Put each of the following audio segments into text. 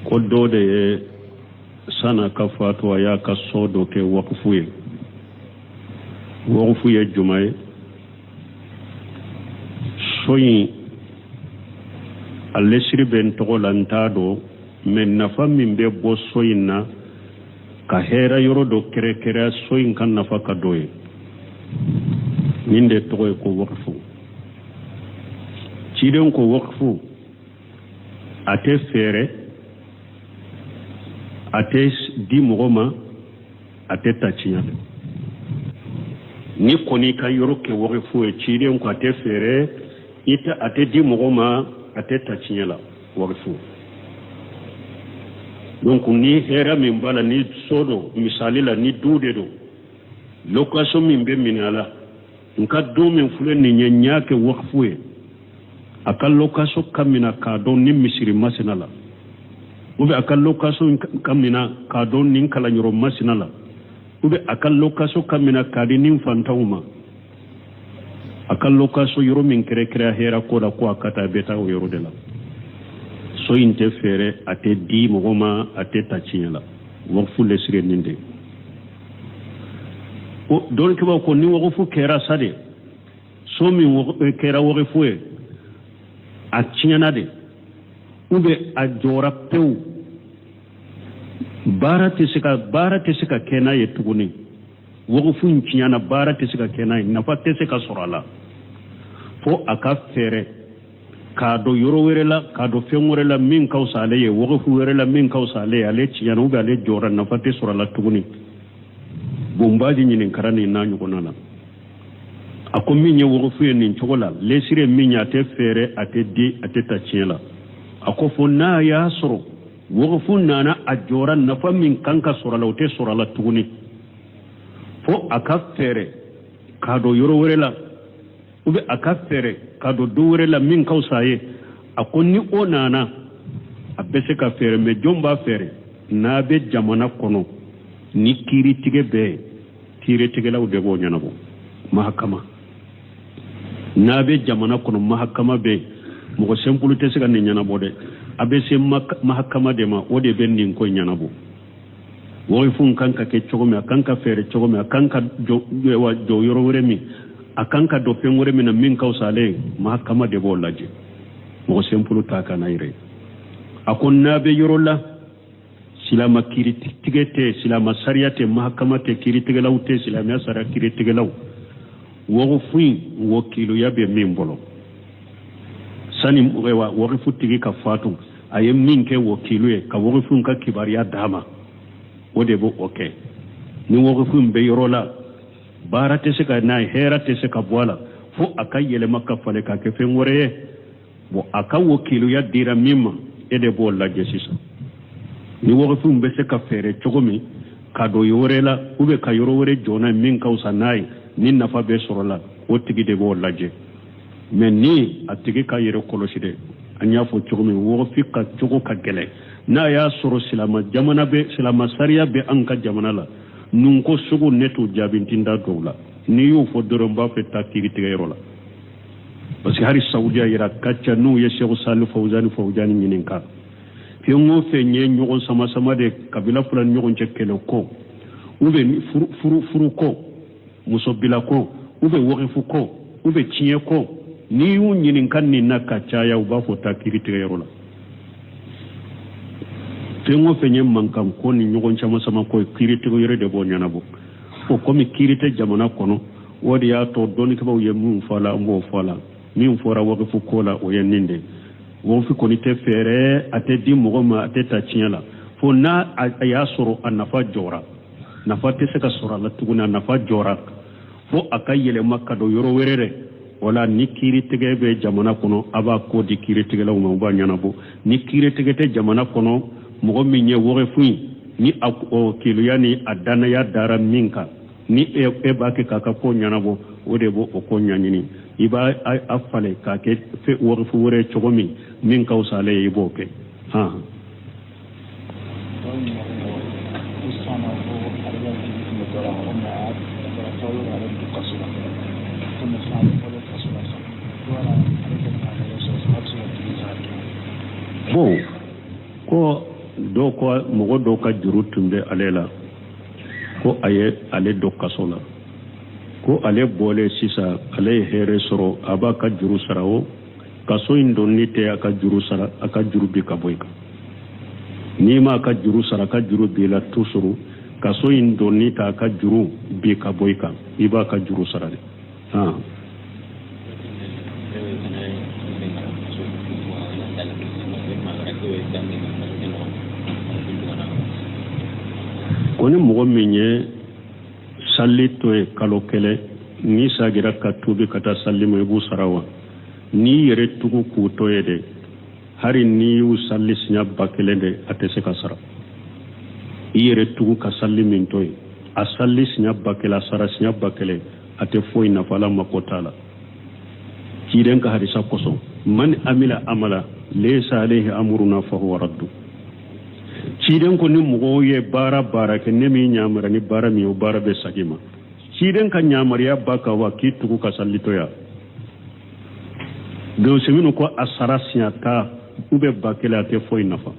Ko dɔ de ye san'a ka fatu, a y'a ka so dɔ kɛ wakufu ye. Wakufu ye jumɛn ye? So in a lɛsiri bɛ n tɔgɔ la, n t'a dɔn, mɛ nafa min bɛ bɔ so in na, ka hɛrɛ yɔrɔ dɔ kɛrɛkɛrɛ so in ka nafa ka dɔ ye, nin de tɔgɔ ye ko wakufu. Ciden ko wakufu a tɛ feere, a tɛ di mɔgɔ ma, a tɛ ta tiɲɛ la. Ni kɔni ka yɔrɔ kɛ wakufu ye, ciden ko a tɛ feere, i tɛ a tɛ di mɔgɔ ma, a tɛ ta tiɲɛ la, wakufu. Donc ni hɛrɛ min b'a la, ni so don misali la, ni du de don, location min bɛ minɛ a la, n ka du min filɛ nin ye, n y'a kɛ wakufu ye, a ka location ka mina k'a don nin misiri masina la, ou bien a ka location ka mina k'a don nin kalanyɔrɔ masina la, ou bien a ka location ka mina k'a di nin fantanw ma, a ka location yɔrɔ min kɛrɛkɛrɛ hɛrɛ ko la, ko a ka taa bɛ taa o yɔrɔ de la. So in tɛ feere, a tɛ di mɔgɔ ma, a tɛ ta tiɲɛ la. Wakufu lɛsiri nin de. Dɔnnikɛbaaw ko ni wakufu kɛra sa de, so min kɛra wakufu ye, a tiɲɛna de, ou bien a jɔra pewu, baara tɛ se ka kɛ n'a ye tuguni, wakufu in tiɲɛna, baara tɛ se ka kɛ n'a ye, nafa tɛ se ka sɔrɔ a la, fo a ka feere k'a don yɔrɔ wɛrɛ la, k'a don fɛn wɛrɛ la min ka fisa ale ye, wakufu wɛrɛ la min ka fisa ale ye. Ale tiɲɛna ou bien ale jɔra, nafa tɛ sɔrɔ a la tuguni. Bonbaji ɲininkara nin n'a ɲɔgɔnna la. A ko min ye wakufu ye nin cogo la, lɛsiri ye min ye, a tɛ feere, a tɛ di, a tɛ ta tiɲɛ la. A ko fo n'a y'a sɔrɔ wakufu nana a jɔra, nafa min kan ka sɔrɔ a la, o tɛ sɔrɔ a la tuguni, fo a ka feere k'a don yɔrɔ wɛrɛ la, ou bien a ka feere k'a don du wɛrɛ la min ka fisa a ye. A ko ni o nana, a bɛ se ka feere, mɛ jɔn b'a feere? N'a bɛ jamana kɔnɔ ni kiiritigɛ bɛ yen, kiiritigɛlaw de b'o ɲɛnabɔ, mahakama. N'a bɛ jamana kɔnɔ, mahakama bɛ yen, mɔgɔ simple tɛ se ka nin ɲɛnabɔ dɛ. A bɛ se mahakama de ma, o de bɛ nin ko ɲɛnabɔ. Wakufu kan ka kɛ cogo min, a kan ka feere cogo min, a kan ka jɔ jɔ yɔrɔ wɛrɛ min, a kan ka don fɛn wɛrɛ min na min ka fisa ale ye, mahakama de b'o lajɛ, mɔgɔ simple t'a kan n'a yɛrɛ ye. A ko n'a bɛ yɔrɔ la, silama kiiritigɛ tɛ, silama sariya tɛ, mahakama tɛ, kiiritigɛlaw tɛ, silamɛya sariya kiiritigɛlaw, wakufu in wakiluya bɛ min bolo, sani wakufu tigi ka fatu, a ye min kɛ wakilu ye ka wakufu ka kibaruya d'a ma, o de b'o kɛ. Ni wakufu in bɛ yɔrɔ la, baara tɛ se ka n'a ye, hɛrɛ tɛ se ka bɔ a la, fo a ka yɛlɛma ka falen ka kɛ fɛn wɛrɛ ye. Bon, a ka wakiluya dira min ma, e de b'o lajɛ sisan, ni wakufu bɛ se ka feere cogo min ka don yɔrɔ wɛrɛ la, ou bien ka yɔrɔ wɛrɛ jɔ n'a ye min ka fisa n'a ye, ni nafa bɛ sɔrɔ la, o tigi de b'o lajɛ. Mɛ ni a tigi ka yɛrɛ kɔlɔsi dɛ, an y'a fɔ cogo min, wakufu ka cogo ka gɛlɛn. N'a y'a sɔrɔ silama jamana bɛ, silama sariya bɛ an ka jamana la, nun ko sugu ne t'u jaabi, n ti da dɔw la. N'i y'o fɔ dɔrɔn, n b'a fɛ taa kiiri tigɛ yɔrɔ la, parce que hali Saudiya yɛrɛ ka ca, n'u ye Sɛku Sali Fawuzani Fawuzani ɲininka, fɛn o fɛn ye ɲɔgɔn sama sama de, kabila fila ni ɲɔgɔn cɛ kɛlɛ ko, ou bien furu furu ko, muso bila ko, ou bien wakifu ko, ou bien tiɲɛ ko, n'i y'u ɲininka nin na ka caya, u b'a fɔ taa kiiri tigɛ yɔrɔ la. Fɛn o fɛn ye mankan ko ni ɲɔgɔn caman sama ko ye, kiiri tigɛ yɔrɔ de b'o ɲɛnabɔ. O komi kiiri tɛ jamana kɔnɔ, o de y'a to dɔnnikɛbaaw ye min fɔ a la, an b'o fɔ a la. Min fɔra wakifu ko la, o ye nin de: wakifu kɔni tɛ feere, a tɛ di mɔgɔ ma, a tɛ ta tiɲɛ la, fo n'a a y'a sɔrɔ a nafa jɔra, nafa tɛ se ka sɔrɔ a la tuguni, a nafa jɔra, fo a ka yɛlɛma ka don yɔrɔ wɛrɛ dɛ. Wala ni kiiritigɛ bɛ jamana kɔnɔ, a b'a ko di kiiritigɛlaw ma, u b'a ɲɛnabɔ. Ni kiiritigɛ tɛ jamana kɔnɔ, mɔgɔ min ye wakifu in ni a keluya ni a danaya dara min kan, ni e b'a kɛ k'a ka ko ɲɛnabɔ, o de b'o o ko ɲɛɲini. I b'a a falen k'a kɛ wakifu wɛrɛ cogo min min ka fisa ale ye, i b'o kɛ han. Dɔw ɲininkali ko sisan nɔ, ko ale ka digi tun bɛ dɔ la ko, mɛ a kɛra sababu ye k'ale don kaso la ko, mɛ sisan ale bɔlen kaso la sisan ko yala ale kɛlen k'a ka wari sɔrɔ sisan, a bɛ se ka digi sara tuguni? Bon, ko Dɔw ko mɔgɔ dɔw ka juru tun bɛ ale la, ko a ye ale don kaso la, ko ale bɔlen sisan, ale ye hɛrɛ sɔrɔ, a b'a ka juru sara. O kaso in donni tɛ a ka juru sara, a ka juru bi ka bɔ i kan. N'i m'a ka juru sara, a ka juru b'i la toujours. Kaso in donni t'a ka juru bi ka bɔ i kan, i b'a ka juru sara de. Ko ni mɔgɔ min ye sali to ye kalo kelen, n'i sagira ka tuubi ka taa sali ma, i b'u sara wa? N'i yɛrɛ tugu k'u to ye de, hari n'i y'u sali siɲɛ 1000 de, a tɛ se ka sara. I yɛrɛ tugu ka sali min to ye, a sali siɲɛ 1000, a sara siɲɛ 1000, a tɛ foyi nafa, Ala mako t'a la. Ciden ka hadisa kosɔn, man amila amala laysa alayhi amruna fahuwa raddu. Ciden ko ni mɔgɔw ye baara baara kɛ, ne m'i yamaruya ni baara min ye, o baara bɛ segin ma. Ciden ka yamaruya ba kan wa k'i tugu ka sali to yan. Usɛminu ko a sara siɲɛ 10 ou bien 1000, a tɛ foyi nafa,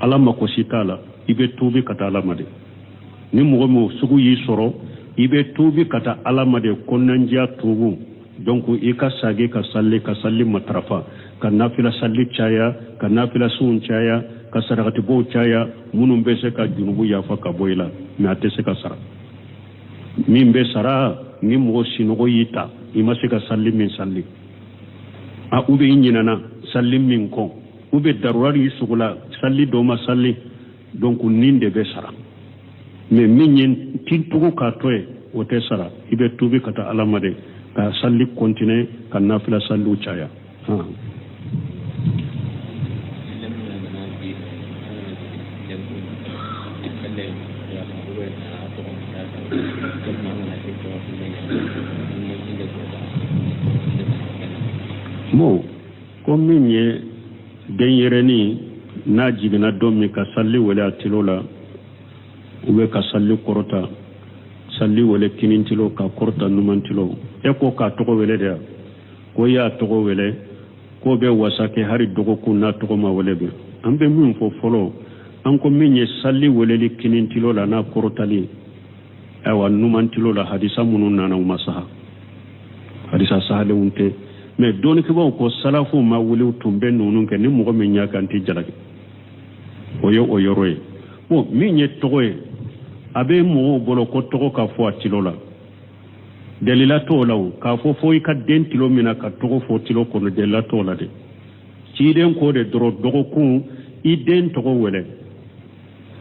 Ala mako si t'a la. I bɛ tuubi ka taa Ala ma de. Ni mɔgɔ min sugu y'i sɔrɔ, i bɛ tuubi ka taa Ala ma de, kɔnɔnandiya tuubu. Donc i ka sagi ka sali, ka sali matarafa, ka nafila sali caya, ka nafila sunw caya, ka sarakatibɔw caya, minnu bɛ se ka junubu yafa ka bɔ i la. Mais a tɛ se ka sara. Min bɛ sara, ni mɔgɔ sinɔgɔ y'i ta, i ma se ka sali min sali, a ou bien i ɲinana sali min kɔ, ou bien darura y'i sogola, sali dɔ ma sali, donc nin de bɛ sara. Mais min ye tin tugu k'a to ye, o tɛ sara. I bɛ tuubi ka taa Ala ma de, ka sali continuer, ka nafila saliw caya. Bon, ko min ye denyɛrɛnin n'a jiginna don min, ka sali wele a tilo la, u bɛ ka sali kɔrɔta, sali wele kinin tilo, ka kɔrɔta numan tilo. E ko k'a tɔgɔ wele de, ko i y'a tɔgɔ wele, k'o bɛ wasa kɛ hali dɔgɔkun n'a tɔgɔ ma wele bi. An bɛ min fɔ fɔlɔ, an ko min ye sali weleli kinin tilo la n'a kɔrɔtali, ayiwa, numan tilo la, hadisa minnu nana, u ma saha, hadisa sahalenw tɛ. Mais dɔnnikɛbaaw ko salafuw ma wuli tun bɛ ninnu kɛ. Ni mɔgɔ min y'a kɛ, an tɛ jalaki. O ye o yɔrɔ ye. Bon, min ye tɔgɔ ye, a bɛ mɔgɔw bolo ko tɔgɔ ka fɔ a tilo la, dalila t'o la. O k'a fɔ fo i ka den tilo min na ka tɔgɔ fɔ tilo kɔnɔ, dalila t'o la dɛ. Ciden ko de dɔrɔn, dɔgɔkun i den tɔgɔ wele.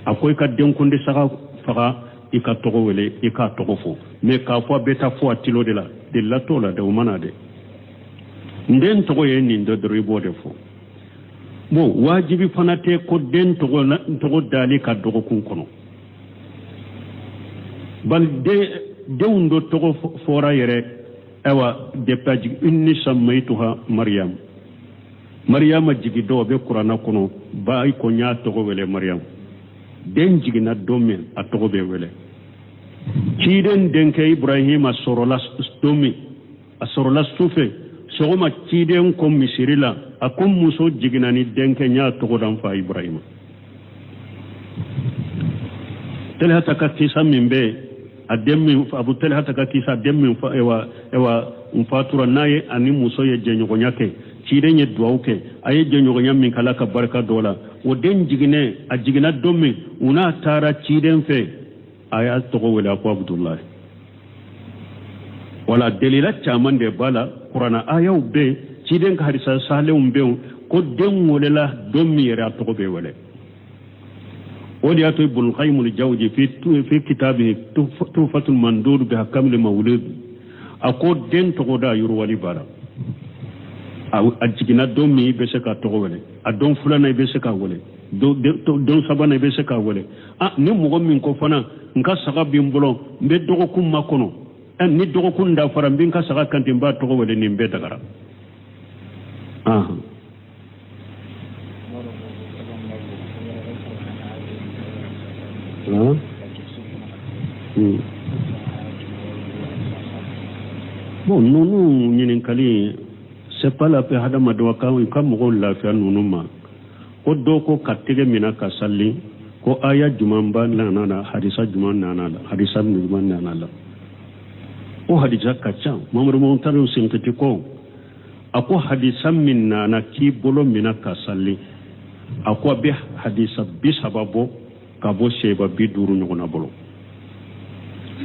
A ko i ka denkundi saga faga, i ka tɔgɔ wele, i k'a tɔgɔ fɔ. Mais k'a fɔ a bɛ taa fɔ a tilo de la, delila t'o la dɛ, o mana dɛ. N den tɔgɔ ye nin dɔ dɔrɔn, i b'o de fɔ. Bon, wajibi fana tɛ ko den tɔgɔ dali ka dɔgɔkun kɔnɔ. Bali denw dɔ tɔgɔ fɔra yɛrɛ. Ayiwa, depuis a jigi, inni sammaytuha Mariyam, Mariyama jigi dɔw bɛ kuranna kɔnɔ, ba i ko n y'a tɔgɔ wele Mariyam. Den jiginna don min, a tɔgɔ bɛ wele. Ciden denkɛ Ibrahima sɔrɔla don min, a sɔrɔla su fɛ, sɔgɔma ciden ko misiri la, a ko muso jiginna ni denkɛ, n y'a tɔgɔ da n fa Ibrahima. Talihata ka kisa min bɛ a den min, Abu Talihata ka kisa, den min fa, ewa ewa, n fatura n'a ye, ani muso ye jɛɲɔgɔnya kɛ, ciden ye duwawu kɛ, a ye jɛɲɔgɔnya min k'Ala ka barika dɔ la, o den jiginnen, a jiginna don min, u n'a taara ciden fɛ, a y'a tɔgɔ wele, a ko Abudulayi. Wala delila caman de b'a la, kuranna ayaw bɛ yen, ciden ka hadisa salenw bɛ yen, ko den welela don min yɛrɛ, a tɔgɔ bɛ wele. O de y'a to Ibn Qayyim al-Jawzi fi kitabi Tuhfatul Mandud bi ahkamil mawlud, a ko den tɔgɔ da yiriwali b'a la. A jiginna don min, i bɛ se k'a tɔgɔ wele. A don filanan, i bɛ se k'a wele. Don sabanan, i bɛ se k'a wele. A ni mɔgɔ min ko fana, n ka saga bɛ n bolo, n bɛ dɔgɔkun makɔnɔ, ni dɔgɔkun dafara, n bɛ n ka saga kanti, n b'a tɔgɔ wele, nin bɛɛ dagara. Bon, ninnu ɲininkali, c'est pas la peine. Hadamadenw ka mɔgɔw lafiya ninnu ma. Ko dɔ ko ka tɛgɛ mina ka sali, ko aya juman ba nana la, hadisa juman nana la, hadisa juman nana la? O hadisa ka ca. Mamadu Mutari Sinkiti ko, a ko hadisa min nana k'i bolo mina ka sali, a ko a bɛ hadisa 30 bɔ ka bɔ seba 50 ɲɔgɔnna bolo.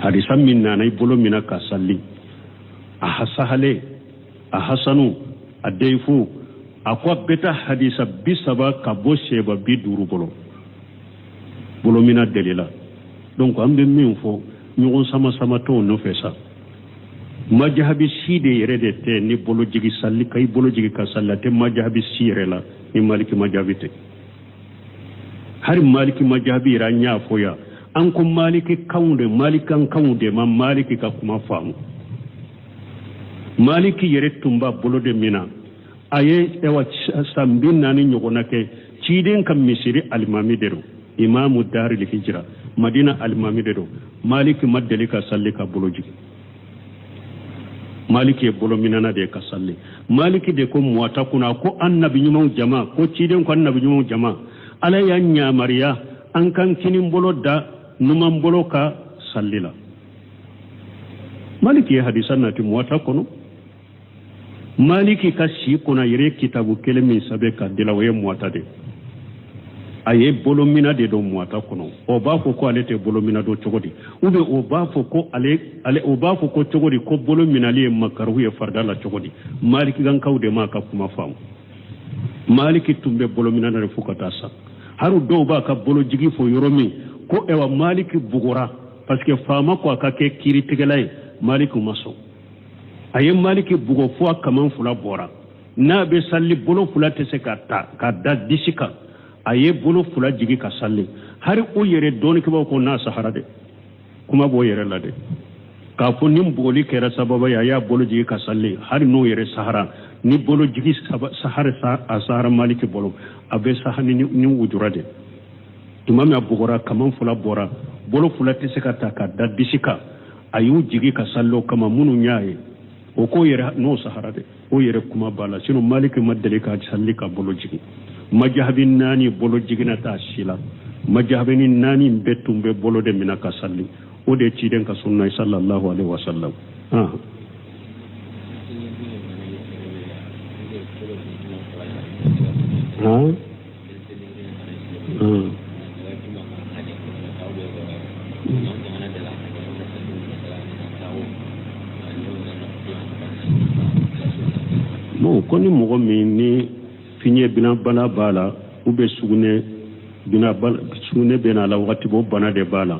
Hadisa min nana i bolo mina ka sali, a sahale, a hasanu, a deyifu, a ko a bɛ taa hadisa 30 ka bɔ seba 50 bolo, bolomina delila. Donc an bɛ min fɔ, ɲɔgɔn sama sama t'o nɔfɛ sa. Majahabi si de yɛrɛ de tɛ ni bolo jigi sali ka i bolo jigi ka sali, a tɛ majahabi si yɛrɛ la ni Maliki majahabi tɛ. Hari Maliki majahabi yɛrɛ, an y'a fɔ yan, an ko Maliki kanw de, Malikan kanw de ma Maliki ka kuma faamu. Maliki yɛrɛ tun b'a bolo de min na, a ye ɛwa san 40 ɲɔgɔnna kɛ ciden ka misiri alimami de don, imamu daril hijira, Madina alimami de don. Maliki ma deli ka sali ka bolo jigin. Maliki ye bolo minana de ye ka sali. Maliki de ko Muwata kunna ko an nabi ɲumanw jama, ko ciden ko an nabi ɲumanw jama, Ala y'an yamariya an kan kinin bolo da numan bolo ka sali la. Maliki ye hadisa nati Muwata kɔnɔ. Maliki ka si kɔnɔ, a yɛrɛ ye kitabu kelen min sɛbɛn ka dila, o ye Muwata de. A ye bolomina de don Muwata kɔnɔ. O b'a fɔ ko ale tɛ bolomina don cogo di? Ou bien o b'a fɔ ko ale o b'a fɔ ko cogo di ko bolo minali ye makaruhu ye farida la cogo di? Maliki kankaw de m'a ka kuma faamu. Maliki tun bɛ bolomina de fo ka taa sa. Hari dɔw b'a ka bolojigi fɔ yɔrɔ min ko ɛwa Maliki bugora parce que faama ko a ka kɛ kiiritigɛla ye, Maliki ma sɔn. A ye Maliki bugɔ fo a kaman fila bɔra. N'a bɛ sali, bolo fila tɛ se ka ta ka da disi kan, a ye bolo fila jigi ka sali. Hari o yɛrɛ dɔɔnikɛbaw ko n'a sahara dɛ, kuma b'o yɛrɛ la dɛ, k'a fɔ ni bugɔli kɛra sababu ye a y'a bolo jigi ka sali, hali n'o yɛrɛ sahara, ni bolo jigi sahara, a sahara Maliki bolo, a bɛ saha ni wujura de. Tuma min a bugɔra, kaman fila bɔra, bolo fila tɛ se ka ta ka da disi kan, a y'u jigi ka sali o kama. Minnu y'a ye, o k'o yɛrɛ n'o sahara dɛ, o yɛrɛ kuma b'a la. Sinon Maliki ma deli ka sali ka bolo jigin. Majahabi naani bolo jiginna t'a si la. Majahabi ni naani bɛɛ tun bɛ bolo de minɛ ka sali. O de ye ciden ka sunna ye, sallallahu alaihi wa sallam. Ah. Ah. Ah. Bon, ko ni mɔgɔ min ni fiɲɛ bina bana b'a la, ou bien sugunɛ bina, sugunɛ bɛ n'a la wagati bɔ, bana de b'a la.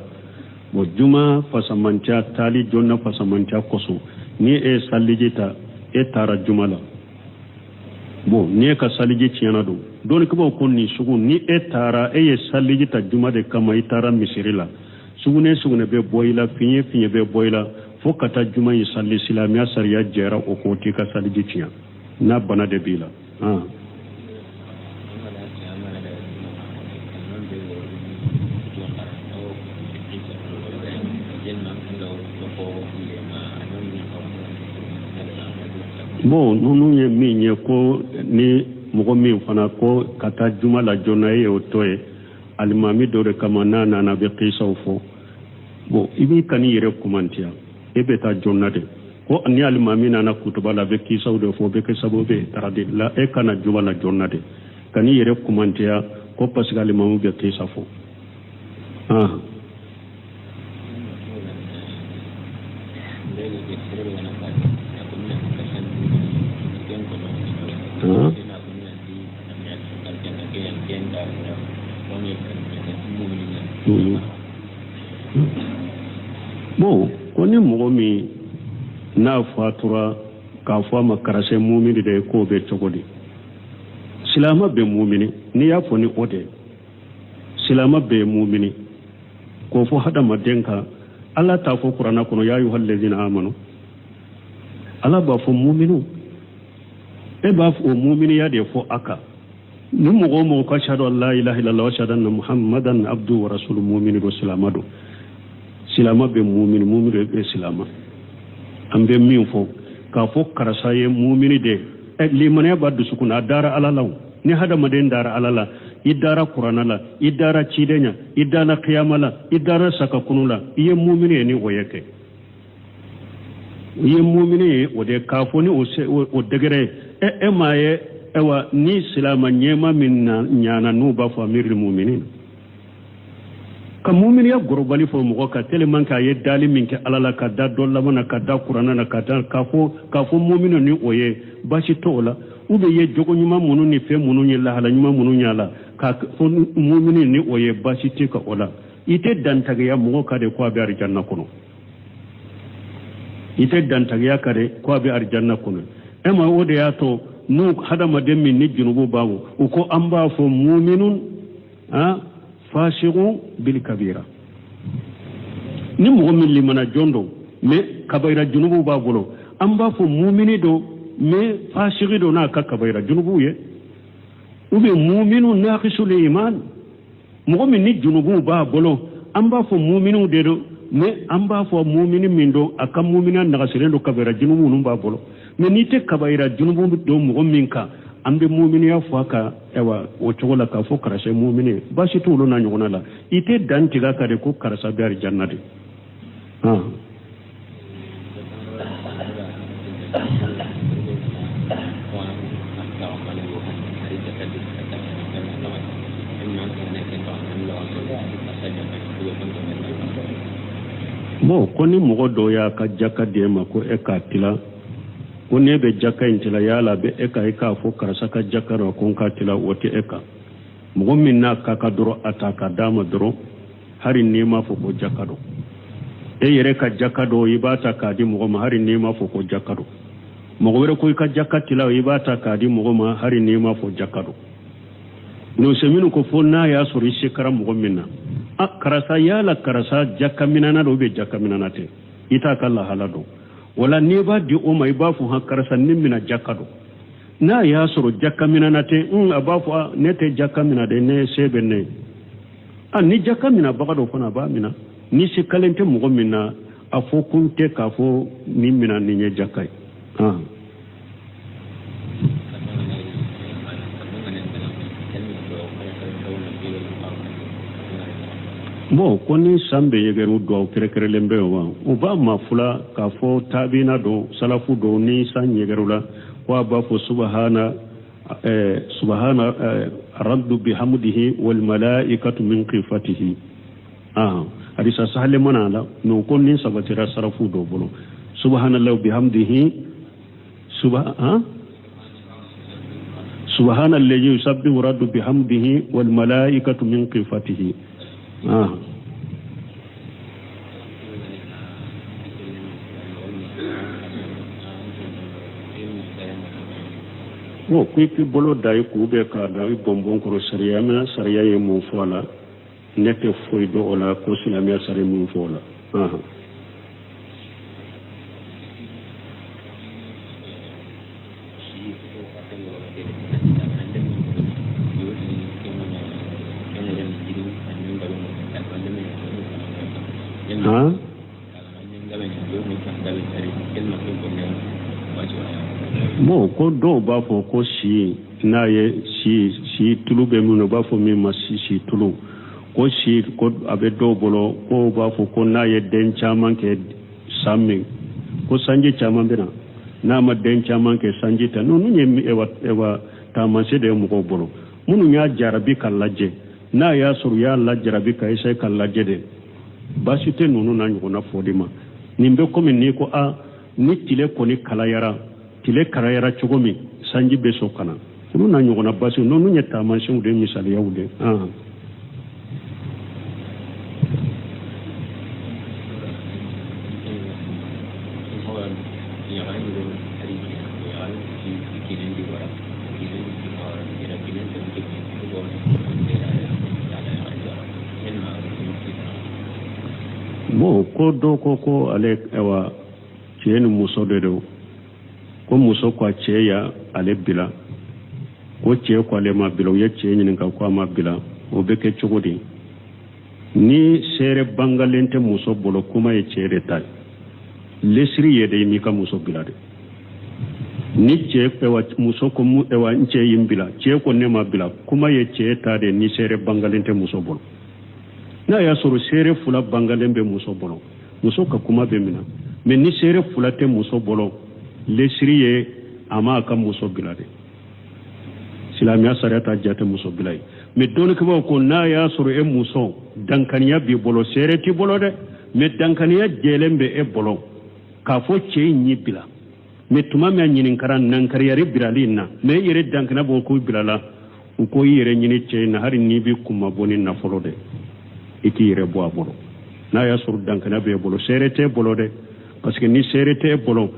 Bon, juma fasamanca taali joona fasamanca kosɔn, ni e ye saliji ta, e taara juma la, bon, ni e ka saliji tiɲɛna don, dɔnnikɛbaw ko nin sugu, ni e taara, e ye saliji ta juma de kama, i taara misiri la, sugunɛ sugunɛ bɛ bɔ i la, fiɲɛ fiɲɛ bɛ bɔ i la, fo ka taa juma in sali, silamɛya sariya jɛra o k'o t'i ka saliji tiɲɛ n'a bana de b'i la. Ah. Bon, ninnu ye min ye ko ni mɔgɔ min fana ko ka taa juma la joona, e y'o to ye alimami dɔ de kama, n'a nana bɛ kisaw fɔ. Bon, i b'i kan'i yɛrɛ kumantiya, e bɛ taa joona de. Ko ni alimami nana kutuba la, a bɛ kisaw de fɔ, o bɛ kɛ sababu bɛ taara de la, e kana juma la joona de, kan'i yɛrɛ kumantiya ko parce que alimami bɛ kisa fɔ. Ah. Ah. Bon, ko ni mɔgɔ min n'a fatura k'a fɔ a ma karisa mumini de ye, k'o bɛ cogo di? Silama bɛ mumini, n'i y'a fɔ ni o de silama bɛ mumini, k'o fɔ hadamaden kan, Ala t'a fɔ kuranna kɔnɔ ya ayuha lezina amanu, Ala b'a fɔ muminu. E b'a fɔ o muminiya de fɔ a kan. Ni mɔgɔ o mɔgɔ ko ashadu an la ilaha illallah wa ashadu anna muhammadan abdu wa rasulu, mumini don, silama don. Silama bɛ mumini, mumini bɛ silama. An bɛ min fɔ k'a fɔ karisa ye mumini de, limaniya b'a dusukun na, a dara Ala la. O ni hadamaden dara Ala la, I dara Kurana la, i dara ciden ɲa, i dara kiyama la, i dara sakakunu la, i ye mumini ye ni o ye kɛ. I ye mumini ye o de k'a fɔ ni o degré ye. E m'a ye, ayiwa, ni silama ɲɛma min ɲana, n'u b'a fɔ amiril muminin, ka muminiya gorobali fɔ mɔgɔ kan tellement que a ye dali min kɛ Ala la, ka da dɔ laban na, ka da Kuranɛ na, ka da k'a fɔ muminu ni o ye, baasi t'o la. Ou bien ye jogo ɲuman minnu ni fɛn minnu ye, lahala ɲuman minnu y'a la, k'a fɔ mumini ni o ye, baasi tɛ ka o la. I tɛ dantagiya mɔgɔ ka de ko a bɛ arijanna kɔnɔ. I tɛ dantagiya ka de ko a bɛ arijanna kɔnɔ. E ma o de y'a to n'u hadamaden min ni junubu b'a bɔ, u ko an b'a fɔ muminun ah fasiqun bil kabira. Ni mɔgɔ min limana jɔn don, mais kabayira junubu b'a bolo, an b'a fɔ mumini don, mais fasigi don n'a ka kabayira junubu ye. Ou bien muminu naqisul iman, mɔgɔ min ni junubu b'a bolo, an b'a fɔ muminu de don, mais an b'a fɔ mumini min don, a ka muminiya nagasilen don, kabayira junubu ninnu b'a bolo. Mais n'i tɛ kabayira junubu don mɔgɔ min kan, an bɛ muminiya fɔ a kan, ayiwa, o cogo la k'a fɔ karisa ye mumini ye, baasi t'olu n'a ɲɔgɔnna la. I tɛ dan tigɛ a kan de ko karisa bɛ alijanna de. Bon, ko ni mɔgɔ dɔw y'a ka jaka di e ma ko e k'a tila, ko n'e bɛ jaka in tila, yala bɛ e ka i k'a fɔ karisa ka jaka dɔ ko n k'a tila? O tɛ e kan. Mɔgɔ min n'a ka kan dɔrɔn, a ta ka d'a ma dɔrɔn, hali n'i m'a fɔ ko jaka dɔ. E yɛrɛ ka jaka dɔ, i b'a ta k'a di mɔgɔ ma, hali n'i m'a fɔ ko jaka dɔ. Mɔgɔ wɛrɛ ko i ka jaka tila, i b'a ta k'a di mɔgɔ ma, hali n'i m'a fɔ jaka dɔ. N'o minnu ko fo n'a y'a sɔrɔ i se kɛra mɔgɔ min na, a karisa, yala karisa jaka minana dɔ bɛ, jaka minana tɛ, i t'a ka lahala dɔn. Wala n'i b'a di o ma, i b'a fɔ han, karisa, ni mina jaka dɔ. N'a y'a sɔrɔ jaka minana tɛ, a b'a fɔ ne tɛ jaka mina dɛ, ne se bɛ ne. A ni jaka minabaga dɔ fana, a b'a mina. Ni se kalen tɛ mɔgɔ min na, a fɔ kun tɛ k'a fɔ nin mina, nin ye jaka ye. Bon, ko ni san bɛ yɛgɛru, duwawu kɛrɛkɛrɛlen bɛ yen wa? U b'a ma fula k'a fɔ taabina dɔ, salafu dɔ, ni san yɛgɛru la, ko a b'a fɔ subahana subahana raddu bihamdihi wal malaikatu min khifatihi. Hadisa sahale mana la no ko nin sabatira sarafu dɔ bolo, subhanallahi bihamdihi, subha subhana alladhi yusabbihu raddu bihamdihi wal malaikatu min khifatihi. Bon, ko i k'i bolo da i kun bɛ k'a da i bɔnbɔn kɔrɔ, sariya mɛn, sariya ye mun fɔ a la? Ne tɛ foyi dɔn o la, ko silamɛya sariya mun fɔ o la. Han. Bon, ko dɔw b'a fɔ ko si n'a ye si tulu bɛ min na, u b'a fɔ min ma si tulu, ko si ko a bɛ dɔw bolo, ko b'a fɔ ko n'a ye den caman kɛ san min, ko sanji caman bɛ na, n'a ma den caman kɛ, sanji tɛ. Ninnu ye ewa taamasiyɛn de ye mɔgɔw bolo minnu y'a jarabi ka lajɛ. N'a y'a sɔrɔ u y'a lajarabi ka essayer ka lajɛ de, baasi tɛ ninnu n'a ɲɔgɔnna fɔli ma. Nin bɛ komi n'i ko a ni tile kɔni kalayara, tile kalayara cogo min, sanji bɛ sɔn ka na, olu n'a ɲɔgɔnna baasi. Ninnu ye taamasiyɛnw de, misaliyaw de. Bon, ko dɔw ko ko ale, ayiwa, cɛ ni muso de don, ko muso ko a cɛ ya ale bila, ko cɛ ko ale ma bila. U ye cɛ ɲininka ko a ma bila, o bɛ kɛ cogo di? Ni seere bangalen tɛ muso bolo, kuma ye cɛ de ta ye. Lesiri ye de, i m'i ka muso bila de. Ni cɛ ɛwa muso ko ɛwa n cɛ ye n bila, cɛ ko ne ma bila, kuma ye cɛ ta de ni seere bangalen tɛ muso bolo. N'a y'a sɔrɔ seere fila bangalen bɛ muso bolo, muso ka kuma bɛ minɛ. Mais ni seere fila tɛ muso bolo, lesiri ye a m'a ka muso bila de. Silamɛya sariya t'a jate muso bila ye. Mais dɔnnikɛbaaw ko n'a y'a sɔrɔ e muso dankaniya b'i bolo, seere t'i bolo dɛ, mais dankaniya jɛlen bɛ e bolo k'a fɔ cɛ in y'i bila. Mais tuma min a ɲininkara nankariyari bilali in na, mais e yɛrɛ dankaniya bɔ k'u bilala, u ko i yɛrɛ ɲini cɛ in na, hali n'i bɛ kunmabɔ ni nafolo dɛ, i k'i yɛrɛ bɔ a bolo. N'a y'a sɔrɔ dankaniya b'e bolo, seere t'e bolo dɛ, parce que ni seere t'e bolo,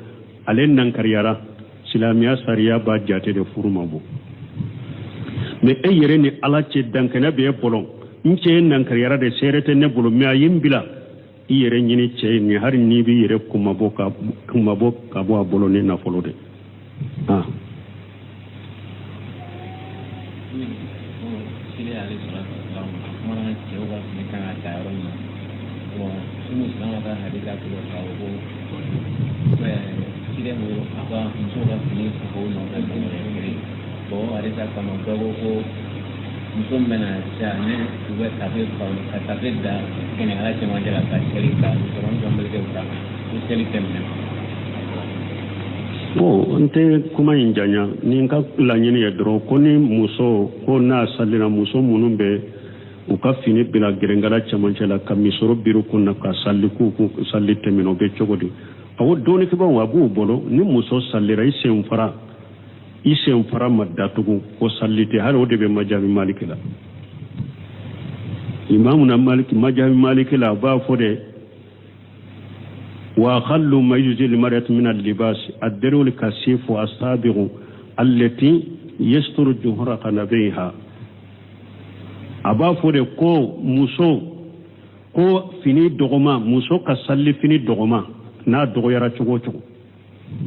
ale nankariyara, silamɛya sariya b'a jate de furu ma bɔ. Mais e yɛrɛ ni ala cɛ dankaniya b'e bolo, n cɛ nankariyara de, seere tɛ ne bolo, mais a ye n bila, i yɛrɛ ɲini cɛ in ni hali n'i b'i yɛrɛ kunmabɔ ka bɔ a bolo ni nafolo de. Ah. Muso min bɛna sisan ni u bɛ tafe fa ka tafe da kɛnɛkala cɛmancɛ la ka seli ka musɔrɔ jɔ meleke u kan ko seli tɛ minɛ. Bon, n tɛ kuma in janya. Ni n ka laɲini ye dɔrɔn ko ni muso ko n'a salira, muso minnu bɛ u ka fini bila gɛrɛnkala cɛmancɛ la ka misɔrɔ biri kun na ka sali, k'u ko sali tɛ minɛ, o bɛ cogo di? Awɔ, dɔnnikɛbaaw a b'u bolo, ni muso salira i sen fara i sen fara ma datugu, ko sali tɛ. Hali o de bɛ majabi maliki la, imamu na maliki, majabi maliki la, a b'a fɔ de wa aqallu ma yujzi lmar'atu min al-libas ad-dir'u al-kasifu as-sabiqu allati yasturu juhura qanabiha. A b'a fɔ de ko muso ko fini dɔgɔma, muso ka sali fini dɔgɔma, n'a dɔgɔyara cogo o cogo,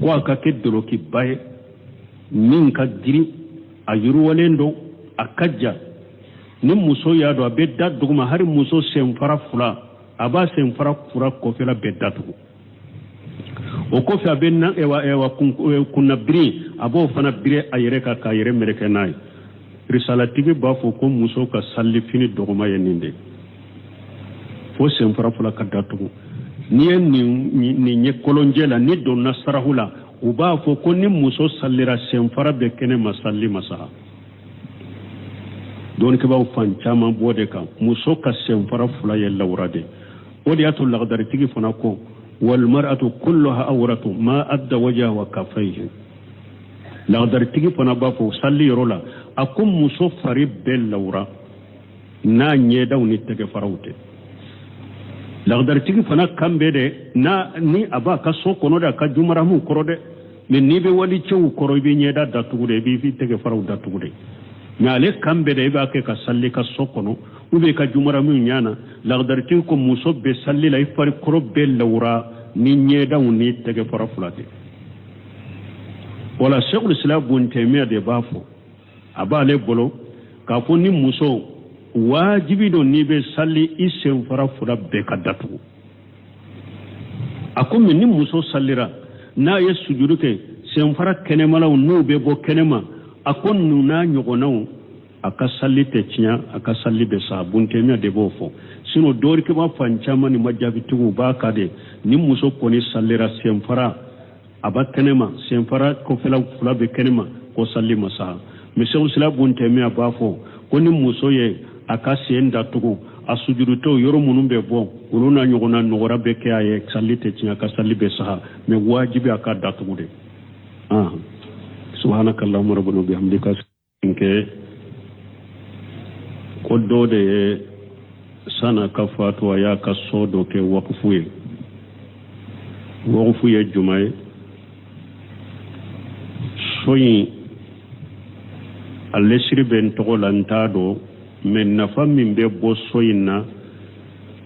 ko a ka kɛ dolokiba ye min ka girin, a yiriwalen don, a ka ja. Ni muso y'a don, a bɛ da duguma, hali muso senfara fila, a b'a senfara fila kɔfɛla bɛɛ datugu. O kɔfɛ a bɛ na ɛwa ɛwa kunnabiri, a b'o fana biri a yɛrɛ kan k'a yɛrɛ mɛrɛkɛ n'a ye. Risalatigi b'a fɔ ko muso ka salifini dɔgɔma ye nin de, fo senfara fila ka datugu. N'i ye nin ye kolonjɛ la, ni donna sarahu la, u b'a fɔ ko ni muso salira senfara bɛ kɛnɛ ma, sali ma saha. Dɔnnikɛbaaw fan caman b'o de kan, muso ka senfara fila ye lawura de. O de y'a to lagadaritigi fana ko walmar'atu kulluha awratu ma adda wajha wa kaffayhi. Lagadaritigi fana b'a fɔ sali yɔrɔ la, a ko muso fari bɛɛ lawura n'a ɲɛdaw ni tɛgɛfaraw tɛ. Lagadaritigi fana kan bɛ dɛ n'a ni a b'a ka so kɔnɔ dɛ, a ka jumaramuw kɔrɔ dɛ, mais n'i bɛ walicɛw kɔrɔ, i bɛ ɲɛda datugu de, i b'i tɛgɛfaraw datugu de. Mais ale kan bɛ dɛ, i b'a kɛ ka sali ka so kɔnɔ ou bien ka jumaramuw ɲɛ na. Lagadaritigi ko muso bɛ sali la, i farikolo bɛɛ lawura ni ɲɛdaw ni tɛgɛfara fila tɛ. Wala Sheikhul Islam Ibn Taymiyyah de b'a fɔ, a b'ale bolo k'a fɔ ni muso wajibi don n'i bɛ sali, i senfara fila bɛɛ ka datugu. A ko mais ni muso salira, n'a ye sujuru kɛ, senfara kɛnɛmalaw n'u bɛ bɔ kɛnɛma, a ko ninnu n'a ɲɔgɔnnaw, a ka sali tɛ tiɲɛ, a ka sali bɛ sa. Ibn Taymiyyah de b'o fɔ. Sinon dɔnnikɛbaa fan caman ni majabitigiw b'a ka de ni muso kɔni salira senfara a b'a kɛnɛma, senfara kɔfɛla fila bɛ kɛnɛma, ko sali ma sa. Mais Sheikhul Islam Ibn Taymiyyah b'a fɔ ko ni muso ye a ka sen datugu, a sujudutɔ yɔrɔ minnu bɛ bɔ, olu n'a ɲɔgɔnna nɔgɔra bɛ kɛ a ye, sali tɛ tiɲɛ, a ka sali bɛ saha, mais wajibi a ka datugu de. Subhanaka allahumma rabbana bihamdika. Kɛ ko dɔ de ye san'a ka fatu, a y'a ka so dɔ kɛ wakufu ye. Wakufu ye juma ye? So in a lesiri bɛ n tɔgɔ la, n t'a dɔn, mais nafa min bɛ bɔ so in na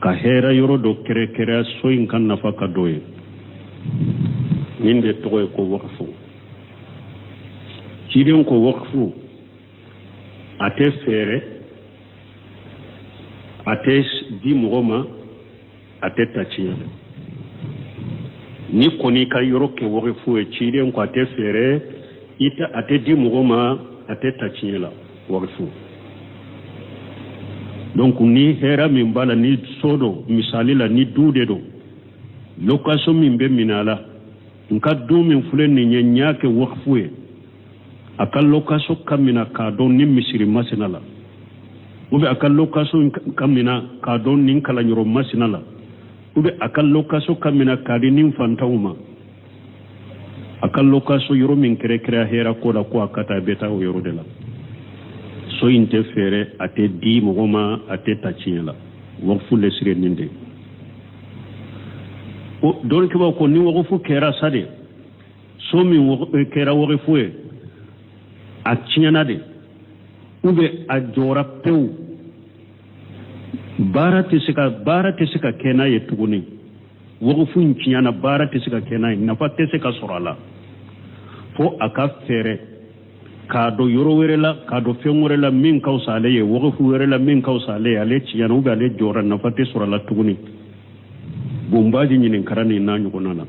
ka hɛrɛ yɔrɔ dɔ kɛrɛkɛrɛ so in ka nafa ka dɔ ye, nin de tɔgɔ ye ko wakufu. Ciden ko wakufu a tɛ feere, a tɛ di mɔgɔ ma, a tɛ ta tiɲɛ. Ni kɔni ka yɔrɔ kɛ wakufu ye, ciden ko a tɛ feere. I tɛ a tɛ di mɔgɔ ma, a tɛ ta tiɲɛ la, wakifu. Donc ni hɛrɛ min b'a la, ni so don misali la, ni du de don, location min bɛ minɛ a la, n ka du min filɛ nin ye, n y'a kɛ wakifu ye, a ka location ka minɛ k'a don nin misiri masina la, ou bien a ka location ka minɛ k'a don nin kalanyɔrɔ masina la, ou bien a ka location ka minɛ k'a di nin fantanw ma, a ka location yɔrɔ min kɛrɛkɛrɛ hɛrɛ ko la, ko a ka taa, bɛ taa o yɔrɔ de la. So in tɛ feere, a tɛ di mɔgɔ ma, a tɛ ta tiɲɛ la. Wakufu lesire nin de o. Dɔnnikɛbaaw ko ni wakufu kɛra sa de, so min kɛra wakufu ye, a tiɲɛna de, ou bien a jɔra pewu, baara tɛ se ka kɛ n'a ye tuguni, wakufu in tiɲɛna, baara tɛ se ka kɛ n'a ye, nafa tɛ se ka sɔrɔ a la, fo a ka fɛɛrɛ k'a don yɔrɔ wɛrɛ la, k'a don fɛn wɛrɛ la min ka fisa ale ye, wakufu wɛrɛ la min ka fisa ale ye, ale tiɲɛna ou bien ale jɔra, nafa tɛ sɔrɔ a la tuguni. Bonbaji ɲininkara nin n'a ɲɔgɔnna la.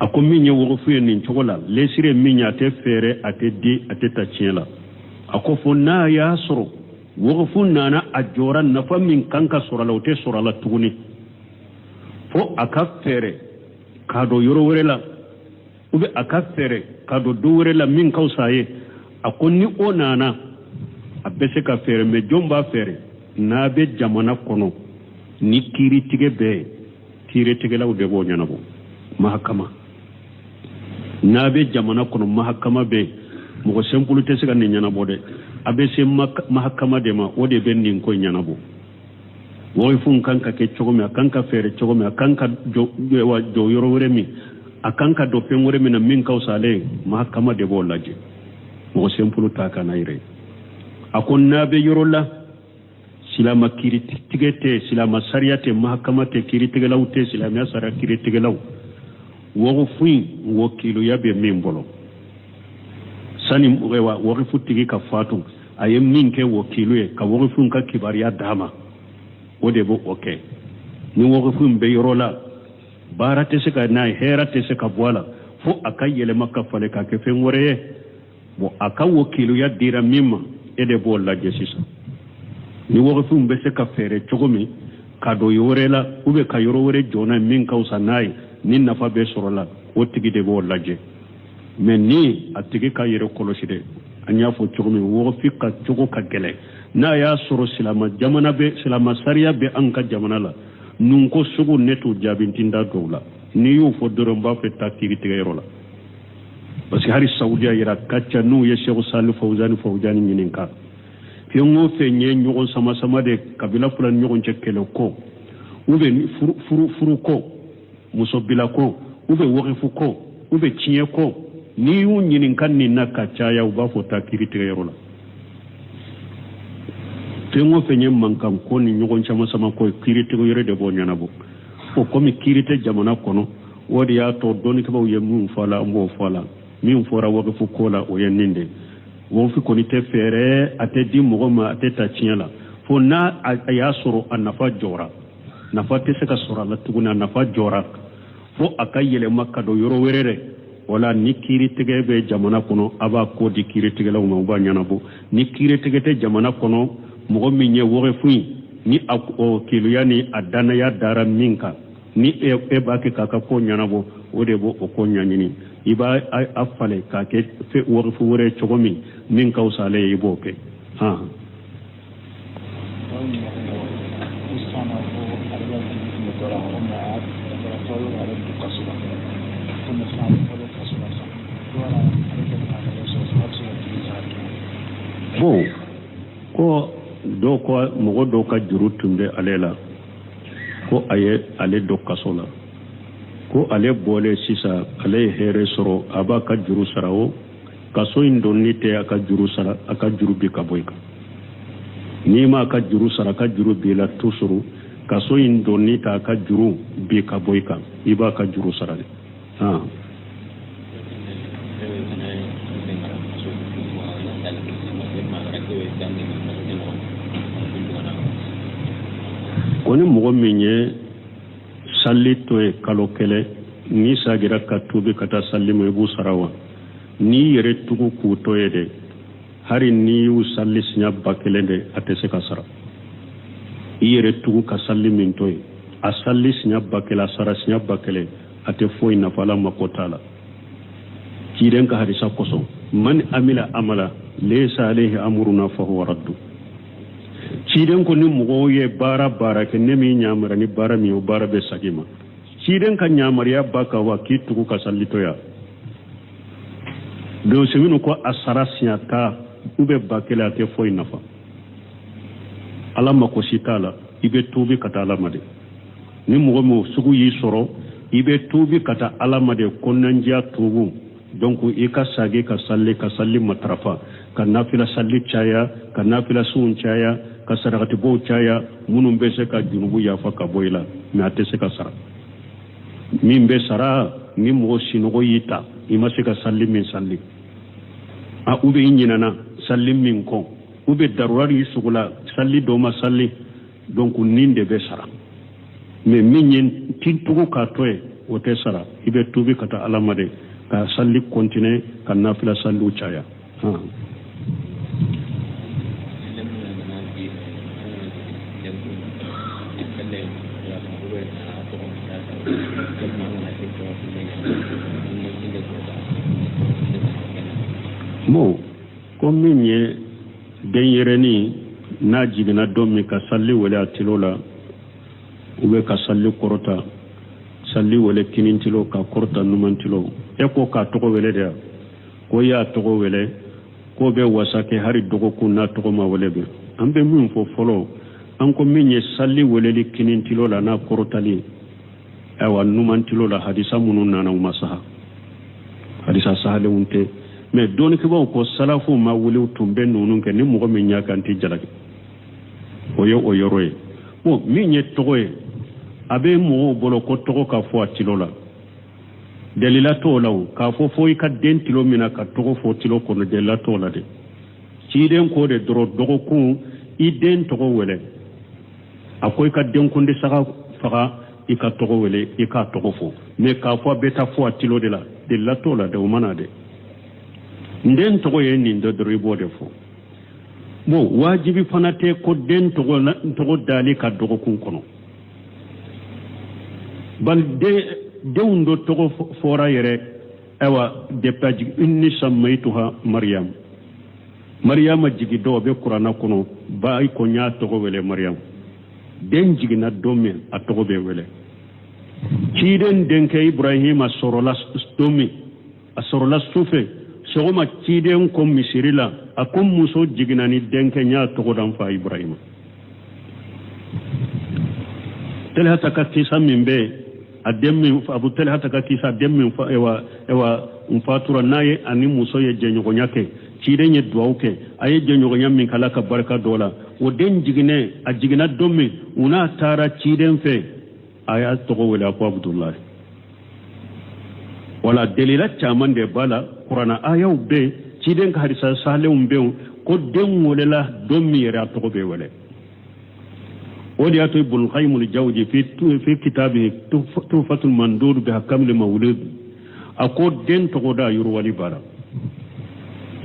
A ko min ye wakufu ye nin cogo la, lesire min ye, a tɛ feere, a tɛ di, a tɛ ta tiɲɛ la. A ko fo n'a y'a sɔrɔ wakufu nana a jɔra, nafa min kan ka sɔrɔ a la, o tɛ sɔrɔ a la tuguni, fo a ka fɛɛrɛ k'a don yɔrɔ wɛrɛ la, ou bien a ka fɛɛrɛ k'a don du wɛrɛ la min ka fisa a ye. A ko ni o nana, a bɛ se ka fɛɛrɛ, mais jɔn b'a fɛɛrɛ? N'a bɛ jamana kɔnɔ ni kiiritigɛ bɛ yen, kiiritigɛlaw de b'o ɲɛnabɔ, mahakama. N'a bɛ jamana kɔnɔ, mahakama bɛ yen, mɔgɔ simple tɛ se ka nin ɲɛnabɔ dɛ. A bɛ se mahakama de ma, o de bɛ nin ko in ɲɛnabɔ. Wakifu kan ka kɛ cogo min, a kan ka fɛɛrɛ cogo min, a kan ka jɔ jɔ yɔrɔ wɛrɛ min, a kan ka don fɛn wɛrɛ min na min ka fisa ale ye, mahakama de b'o lajɛ, mɔgɔ simple t'a kan n'a yɛrɛ ye. A ko n'a bɛ yɔrɔ la, silama kiiritigɛ tɛ, silama sariya tɛ, mahakama tɛ, kiiritigɛlaw tɛ, silamɛya sariya kiiritigɛlaw, wakifu in wakiluya bɛ min bolo, sani wakifu tigi ka fatu, a ye min kɛ wakilu ye ka wakifu ka kibaruya d'a ma, o de b'o kɛ. Ni wakifu in bɛ yɔrɔ la, baara tɛ se ka n'a ye, hɛrɛ tɛ se ka bɔ a la, fo a ka yɛlɛma ka falen k'a kɛ fɛn wɛrɛ ye. Bon, a ka wakiluya dira min ma, e de b'o lajɛ sisan, ni wakifu bɛ se ka fɛɛrɛ cogo min ka don yɔrɔ wɛrɛ la, ou bien ka yɔrɔ wɛrɛ jɔ n'a ye min ka fisa n'a ye, ni nafa bɛ sɔrɔ la, o tigi de b'o lajɛ. Mais ni a tigi ka yɛrɛ kɔlɔsi dɛ, an y'a fɔ cogo min, wakifu ka cogo ka gɛlɛn. N'a y'a sɔrɔ silama jamana bɛ, silama sariya bɛ an ka jamana la, nun ko sugu ne t'o jaabi, n ti da dɔw la. N'i y'o fɔ dɔrɔn, n b'a fɛ taa kiiri tigɛ yɔrɔ la, parce que hali Saudiya yɛrɛ ka ca, n'u ye Sɛku Sali Fawuzani Fawuzani ɲininka, fɛn o fɛn ye ɲɔgɔn sama sama de, kabila fila ni ɲɔgɔn cɛ kɛlɛ ko, ou bien furu furu ko, muso bila ko, ou bien wakifu ko, ou bien tiɲɛ ko, n'i y'u ɲininka nin na ka caya, u b'a fɔ taa kiiri tigɛ yɔrɔ la. Fɛn o fɛn ye mankan ko ni ɲɔgɔn caman sama ko ye, kiiri tigɛ yɔrɔ de b'o ɲɛnabɔ. O komi kiiri tɛ jamana kɔnɔ, o de y'a to dɔnnikɛbaaw ye min fɔ a la, an b'o fɔ a la. Min fɔra wakifu ko la, o ye nin de: wakifu kɔni tɛ fɛɛrɛ, a tɛ di mɔgɔ ma, a tɛ ta tiɲɛ la, fo n'a a y'a sɔrɔ a nafa jɔra, nafa tɛ se ka sɔrɔ a la tuguni, a nafa jɔra, fo a ka yɛlɛma ka don yɔrɔ wɛrɛ dɛ. Wala ni kiiritigɛ bɛ jamana kɔnɔ, a b'a ko di kiiritigɛlaw ma, u b'a ɲɛnabɔ. Ni kiiritigɛ tɛ jamana kɔnɔ, mɔgɔ min ye wakifu in ni a keluya ni a danaya dara min kan, ni e b'a kɛ k'a ka ko ɲɛnabɔ, o de b'o o ko ɲɛɲini. I b'a a falen k'a kɛ wakifu wɛrɛ cogo min min ka fisa ale ye, i b'o kɛ han. Dɔw ɲininka ko sisan nɔ, ko ale ka juru tun bɛ dɔ la, ko mais a kɛra sababu ye k'ale don kaso la, ko mais sisan ale bɔlen kaso la sisan, ko wala ale kɛlen k'a yɛrɛ sɔrɔ sisan, a bɛ se ka juru sara tuguni? Bon, ko dɔw ko mɔgɔ dɔw ka juru tun bɛ ale la, ko a ye ale don kaso la, ko ale bɔlen sisan, ale ye hɛrɛ sɔrɔ, a b'a ka juru sara. O kaso in donni tɛ a ka juru sara, a ka juru bi ka bɔ i kan. N'i m'a ka juru sara, a ka juru b'i la toujours. Kaso in donni t'a ka juru bi ka bɔ i kan, i b'a ka juru sara de han. Ne bɛ fɛnɛ sen ka muso bɛ daminɛ Ko ni mɔgɔ min ye sali to ye kalo 1, n'i sagira ka tubi ka taa sali ma, i b'u sara wa? N'i yɛrɛ tugu k'u to ye de, hari n'i y'u salli siɲɛ 1000 de, a tɛ se ka sara. I yɛrɛ tugu ka salli min to ye, a salli siɲɛ 1000, a sara siɲɛ 1000, a tɛ foyi nafa, Ala mako t'a la. Ciden ka hadisa kosɔn, man amila amala laysa alayhi amruna fahuwa raddu. Ciden ko ni mɔgɔw ye baara baara kɛ, ne m'i yamariya ni baara min ye, o baara bɛ sagin ma. Ciden ka yamaruya ba kan wa k'i tugu ka salli to yan. Donc minnu ko a sara siɲɛ 10 ou bien 1000, a tɛ foyi nafa, Ala mako si t'a la. I bɛ tuubi ka taa Ala ma de. Ni mɔgɔ min sugu y'i sɔrɔ, i bɛ tuubi ka taa Ala ma de, kɔnɔnandiya tuubu. Donc i ka sagi ka salli, ka salli matarafa, ka nafila salli caya, ka nafila sunw caya, ka sarakatibɔw caya, minnu bɛ se ka junubu yafa ka bɔ i la. Mais a tɛ se ka sara. Min bɛ sara, ni mɔgɔ sinɔgɔ y'i ta, i ma se ka salli min salli, a ou bien i ɲinana salli min kɔ, ou bien darura y'i sogola, salli dɔ ma salli, donc nin de bɛ sara. Mais min ye tin tugu k'a to yen, o tɛ sara. I bɛ tuubi ka taa Ala ma de, ka salli continuer, ka nafila salliw caya. Bon, ko min ye denyɛrɛnin n'a jiginna don min, ka salli wele a tilo la, u bɛ ka salli kɔrɔta, salli wele kinintilo ka kɔrɔta numantilo. E ko k'a tɔgɔ wele de ya? Ko i y'a tɔgɔ wele, k'o bɛ wasa kɛ hali dɔgɔkun n'a tɔgɔ ma wele bɛ. An bɛ min fɔ fɔlɔ, an ko min ye salli weleli kinintilo la n'a kɔrɔtali, ayiwa, numantilo la, hadisa minnu nana, u ma saha, hadisa sahalenw tɛ. Mais dɔnnikɛbaaw ko salafuw ma wuli tun bɛ ninnu kɛ. Ni mɔgɔ min y'a kɛ, an tɛ jalaki. O ye o yɔrɔ ye. Bon, min ye tɔgɔ ye, a bɛ mɔgɔw bolo ko tɔgɔ ka fɔ a tilo la, dalila t'o la. O k'a fɔ fo i ka den tilo min na ka tɔgɔ fɔ tilo kɔnɔ, dalila t'o la dɛ. Ciden ko de dɔrɔn, dɔgɔkun i den tɔgɔ wele. A ko i ka denkundi saga faga, i ka tɔgɔ wele, i k'a tɔgɔ fɔ. Mais k'a fɔ a bɛ taa fɔ a tilo de la, dalila t'o la dɛ, o ma na dɛ. N den tɔgɔ ye nin dɔ dɔrɔn, i b'o de fɔ. Bon, wajibi fana tɛ ko den tɔgɔ dali ka dɔgɔkun kɔnɔ. Bali denw dɔ tɔgɔ fɔra yɛrɛ. Ayiwa, depuis a jigi, inni sammaytuha Mariyam, Mariyama jigi dɔ bɛ kuranna kɔnɔ, ba i ko n y'a tɔgɔ wele Mariyam. Den jiginna don min, a tɔgɔ bɛ wele. Ciden denkɛ Ibrahima sɔrɔla don min, a sɔrɔla su fɛ, sɔgɔma ciden ko misiri la, a ko muso jiginna ni denkɛ, n y'a tɔgɔ da n fa Ibrahima. Talihata ka kisa min bɛ yen, a den min, Abu Talihata ka kisa, a den min fa, ewa n fatura n'a ye, ani muso ye jɛɲɔgɔnya kɛ, ciden ye duwawu kɛ, a ye jɛɲɔgɔnya min kɛ, Ala ka barika dɔ la. O den jiginnen, a jiginna don min, u n'a taara ciden fɛ, a y'a tɔgɔ wele, a ko Abudulayi. Wala delila caman de b'a la, kuranna ayaw bɛ yen, ciden ka hadisa sahalenw bɛ yen, ko den welela don min yɛrɛ, a tɔgɔ bɛ wele. O de y'a to Ibn Qayyim al-Jawzi fi kitabi Tuhfatul Mandud bi ahkamil mawlud, a ko den tɔgɔ da yiriwali b'a la.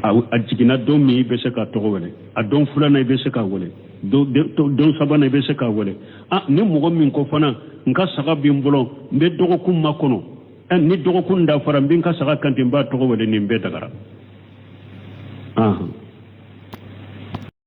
A jiginna don min, i bɛ se k'a tɔgɔ wele. A don filanan, i bɛ se k'a wele. Don sabanan, i bɛ se k'a wele. A ni mɔgɔ min ko fana, n ka saga bɛ n bolo, n bɛ dɔgɔkun makɔnɔ, ni dɔgɔkun dafara, n bɛ n ka saga kanti, n b'a tɔgɔ wele, nin bɛɛ dagara.